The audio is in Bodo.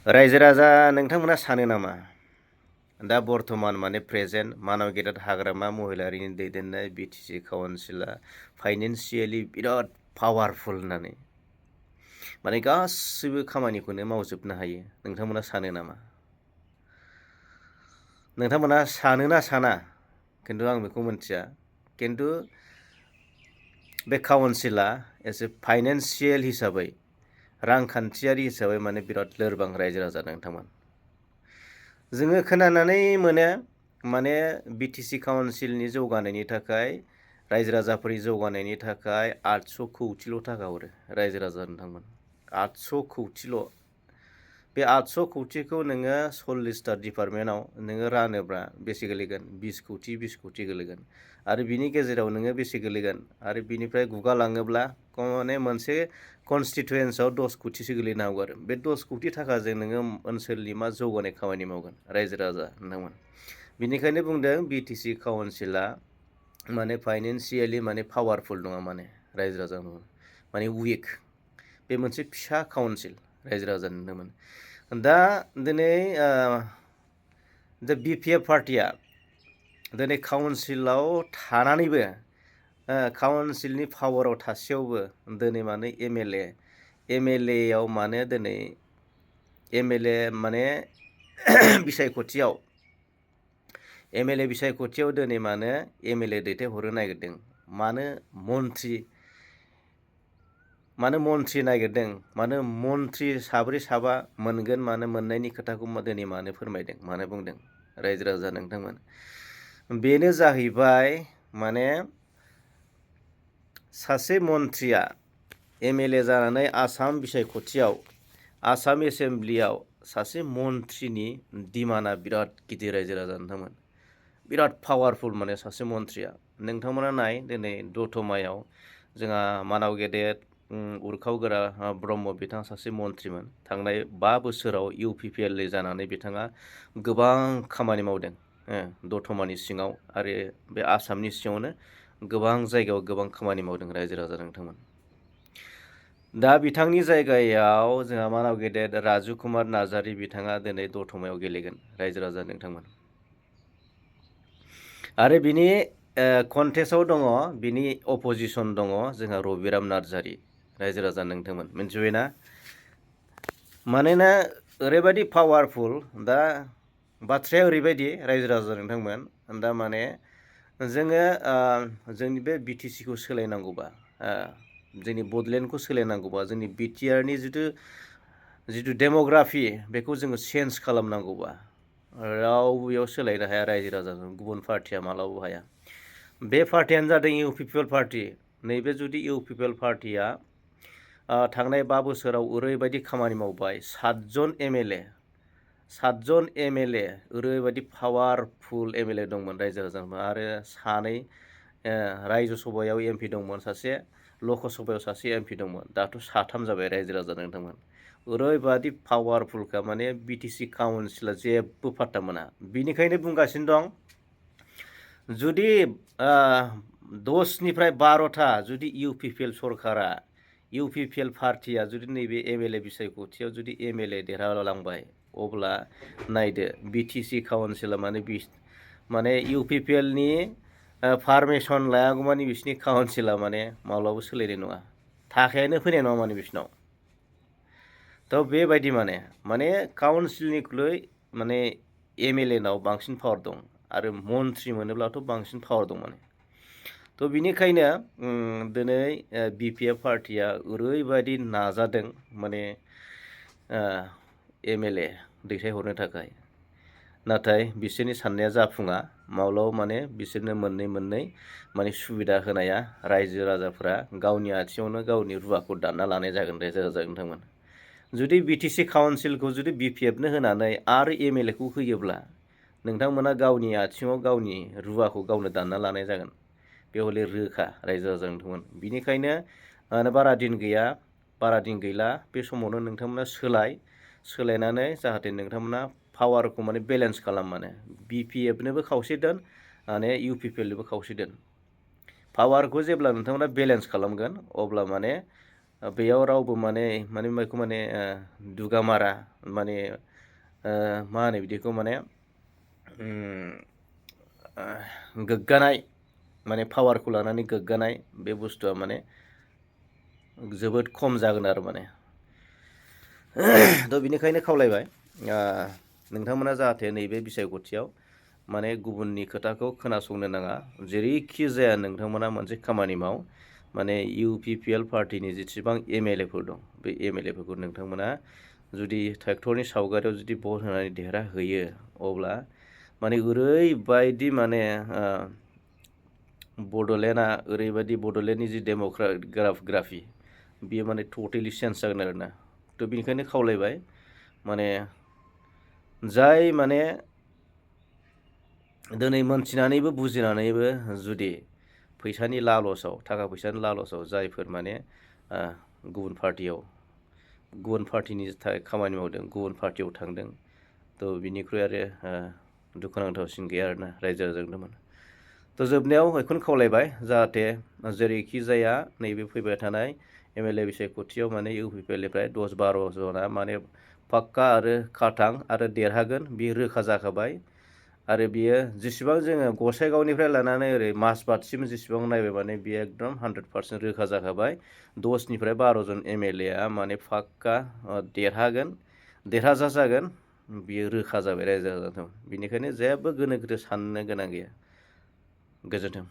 रायजो राजा नोंथांमोना सानो नामा दा बर्थमान माने प्रेजेन्ट मानाव गेदेर हाग्रामा महिलारिनि दैदेननाय बिटिसि काउन्सिला फाइनेन्सियेलि बिराद पावारफुल होननानै माने गासिबो खामानिखौनो मावजोबनो हायो नोंथांमोना सानो नामा? नोंथांमोना सानो ना साना खिन्थु आं बेखौ मिथिया खिन्थु बे काउन्सिला एसे फाइनेन्सियेल हिसाबै रांखान्थियारि हिसाबै माने बिराद लोरबां रायजो राजा नोंथांमोन। जोङो खोनानानै मोनो माने बिटिसि काउन्सिलनि जौगानायनि थाखाय रायजो राजाफोरनि जौगानायनि थाखाय 800 कौटिल' थाखा हरो रायजो राजा नोंथांमोन 800 कौटिल'। बे 800 कौटिखौ नोङो 40टा डिपार्टमेन्टआव नोङो रानोब्ला बेसे गोलैगोन 20 कौटि गोलैगोन आरो बिनि गेजेराव नोङो बेसे गोलैगोन आरो बिनिफ्राय गुगालाङोब्ला माने मोनसे कनस्टिटुयेन्सआव 10 कौटिसो गोलैनो हागौ आरो बे 10 कौटि थाखाजों नोङो ओनसोलनि मा जौगानाय खामानि मावगोन रायजो राजा नोंथांमोन। बिनिखायनो बुंदों बिटिसि काउन्सिला माने फाइनेन्सियेलि माने पावारफुल नङा माने रायजो राजा माने उइक बे मोनसे फिसा काउन्सिल रायजो राजा नुदोंमोन। दा दिनै दा बिपिएफ पार्टिया दिनै काउन्सिलाव थानानैबो काउन्सिलनि पावाराव थासेयावबो दिनै माने एमएलएआव माने दिनै एमएलए माने बिसायख'थियाव एमएलए बिसायख'थियाव दिनै मानो एमएलए दैथायहरनो नागिरदों मानो मन्थ्रि नागिरदों मानो मन्थ्रि साब्रै साबा मोनगोन मानो मोननायनि खोथाखौ दिनै मानो फोरमायदों मानो बुंदों रायजो राजा नोंथांमोन। बेनो जाहैबाय माने सासे मन्थ्रिया एमएलए जानानै आसाम बिसायख'थियाव आसाम एसेम्ब्लियाव सासे मन्थ्रिनि डिमान्डआ बिराद गिदिर रायजो राजा नोंथांमोन बिराद पावारफुल माने सासे मन्थ्रिया। नोंथांमोना नाय दिनै दतमायाव जोंहा मानाव गेदेर उरखाव गोरा ब्रह्म बिथाङा सासे मन्थ्रिमोन थांनाय 5 बोसोराव इउपिपिएलए जानानै बिथाङा गोबां खामानि मावदों दतमानि सिङाव आरो बे आसामनि सिङावनो गोबां जायगायाव गोबां खामानि मावदों रायजो राजा नोंथांमोन। दा बिथांनि जायगायाव जोंहा मानाव गेदेर राजु कुमार नार्जारि बिथाङा दिनै दतमायाव गेलेगोन रायजो राजा नोंथांमोन। आरो बिनि कन्टेस्टआव दङ बिनि अपोजिसन दङ जोंहा रबिराम नार्जारि रायजो राजा नोंथांमोन मिन्थिबायना मानोना ओरैबायदि पावारफुल दा बाथ्राया ओरैबायदि रायजो राजा नोंथांमोन दा माने जोङो जोंनि बे बिटिसिखौ सोलायनांगौबा जोंनि बडलेण्डखौ सोलायनांगौबा जोंनि बिटिआरनि जिथु डेम'ग्राफि बेखौ जोङो चेन्ज खालामनांगौबा रावबो बेयाव सोलायनो हाया रायजो राजाजों गुबुन पार्टिया मालाबाबो हाया। बे पार्टियानो जादों इउपिपिएल पार्टि। नैबे जुदि इउपिपिएल पार्टिया थांनाय 5 बोसोराव ओरैबायदि खामानि मावबाय 7 जन एमएलए ओरैबायदि पावारफुल एमएलए दंमोन रायजो राजाफोर आरो 2 रायजो सभायाव एमपि दंमोन सासे लकसभायाव सासे एमपि दंमोन दाथ' 3 जाबाय रायजो राजा नोंथांमोन। ओरैबायदि पावारफुलखा माने बिटिसि काउन्सिला जेबो पात्ता मोना। बिनिखायनो बुंगासिनो दं जुदि 10निफ्राय 12टा जुदि इउपिपिएल सरकारा इउपिपिएल पार्टिया जुदि नैबे एमएलए बिसायख'थियाव जुदि एमएलए देरहालांबाय अब्ला नायदो बिटिसि काउन्सिला माने इउपिपिएलनि पारमिसन लायागौमानि बिसिनि काउन्सिला माने माब्लाबाबो सोलायनाय नङा थाखायानो फैनाय नङा माने बिसिनाव। थ' बेबायदि माने काउन्सिलनिख्रुइ माने एमएलएनाव बांसिन पावार दं आरो मन्थ्रि मोनोब्लाथ' बांसिन पावार दं माने। थ' बिनिखायनो दिनै बिपिएफ पार्टिया ओरैबायदि नाजादों माने एमएलए दैथायहरनो थाखाय नाथाय बिसोरनि साननाया जाफुङा माब्लाबा माने बिसोरनो मोननै माने सुबिदा होनाया रायजो राजाफ्रा गावनि आथिङावनो गावनि रुवाखौ दानना लानाय जागोन रायजो राजा नोंथांमोन। जुदि बिटिसि काउन्सिलखौ जुदि बिपिएफनो होनानै आरो एमएलएखौ होयोब्ला नोंथांमोना गावनि आथिङाव गावनि रुवाखौ गावनो दानना लानाय जागोन बे हले रोखा रायजो राजा नोंथांमोन। बिनिखायनो बारा दिन गैला बे समावनो नोंथांमोना सोलायनानै जाहाथे नोंथांमोना पावारखौ माने बेलेन्स खालाम माने बिपिएफनोबो खावसे दोन माने इउपिपिएलनोबो खावसे दोन। पावारखौ जेब्ला नोंथांमोना बेलेन्स खालामगोन अब्ला माने बेयाव रावबो माने बेखौ माने दुगामारा माने मा होनो बिदिखौ माने गोग्गानाय माने पावारखौ लानानै गोग्गानाय बे बुस्थुआ माने जोबोद खम जागोन आरो माने थ' बिनिखायनो खावलायबाय नोंथांमोना जाहाथे नैबे बिसायख'थियाव माने गुबुननि खोथाखौ खोनासंनो नाङा जेरैखि जाया नोंथांमोना मोनसे खामानि माव माने UPPL पार्टिनि जेसेबां MLA फोर दं बे MLA फोरखौ नोंथांमोना जुदि ट्रेक्टरनि सावगारियाव जुदि भट होनानै देरहाहोयो अब्ला माने ओरैबायदि माने बड'लेण्डआ ओरैबायदि बड'लेण्डनि जि डेम'ग्राफि बियो माने टटेलि चेन्ज जागोन आरोना थ' बेनिखायनो खावलायबाय माने जाय माने दिनै मोनथिनानैबो बुजिनानैबो जुदि फैसानि लालसाव थाखा फैसानि लालसाव जायफोर माने गुबुन पार्टिनि थाखाय खामानि मावदों गुबुन पार्टियाव थांदों थ' बिनिख्रुइ आरो दुखुनांथावसिन गैया आरोना रायजो राजाजोंमोन थ' जोबनायाव बेखौनो खावलायबाय जाहाथे जेरैखि जाया नैबे फैबाय थानाय MLA बिसायख'थियाव माने UPPLनिफ्राय 10-12 जना माने पाक्का आरो खाथां आरो देरहागोन बे रोखा जाखाबाय आरो बियो जेसेबां जोङो गसाइगावनिफ्राय लानानै ओरै माजबातसिम जेसेबां नायबाय माने बियो एकदम 100% रोखा जाखाबाय 10निफ्राय 12 जन MLA माने पाक्का देरहागोन देरहासार जागोन बियो रोखा जाबाय रायजो राजाजों बेनिखायनो जेबो गोनो गोथो साननो गोनां गैया गोजोन्थों।